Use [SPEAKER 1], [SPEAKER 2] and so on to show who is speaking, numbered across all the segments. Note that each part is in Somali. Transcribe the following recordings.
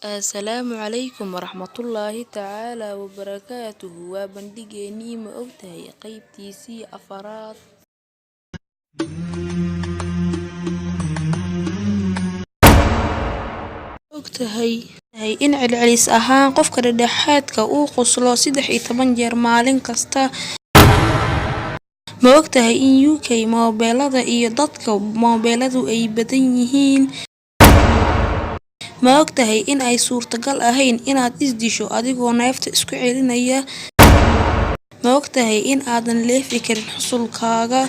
[SPEAKER 1] Assalaamu calaykum waraxmatullaahi tacaala wabarakaatuhu. Waa bandhigeennii Ma Ogtahay, qaybtiisii afaraad. Ogtahay in celcelis ahaan qofka dhexdhexaadka uu qoslo 13 jeer maalin kasta? Ma ogtahay in UK moobilada iyo dadka moobiladu ay badan yihiin? Ma ogtahay in aanay suurtagal ahayn inaad is disho adigoo neefta isku celinaya? Ma ogtahay in aadan leefi karin xusulkaaga?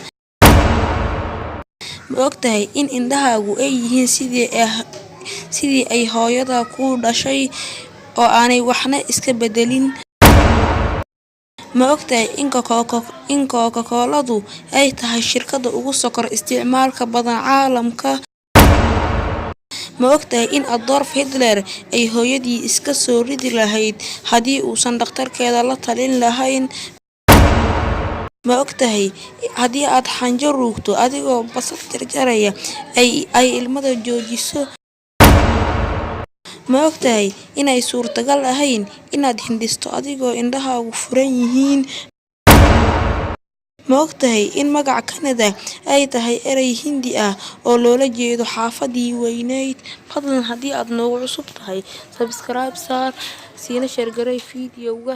[SPEAKER 1] Ma ogtahay in indhahaagu ay yihiin sidii ay hooyadaa kuu dhashay oo aanay waxna iska beddelin? Ma ogtahay in Coca-Cola-du ay tahay shirkadda ugu sokor isticmaalka badan caalamka? Ma ogtahay in Adolf Hitler ay hooyadii iska soo ridi lahayd haddii uusan dhakhtarkeeda la talin lahayn? Ma ogtahay haddii aad xanjo ruugto adigoo basal jarjaraya ay ilmada joojiso? Ma ogtahay inaanay suurtagal ahayn inaad hindhisto adigoo indhahaagu furan yihiin? Ma ogtahay in magaca Canada ay tahay eray Hindi ah oo loola jeedo xaafaddii weynayd? Fadlan haddii aad noogu cusub tahay, subscribe saar, siina share garee fiidiyowga.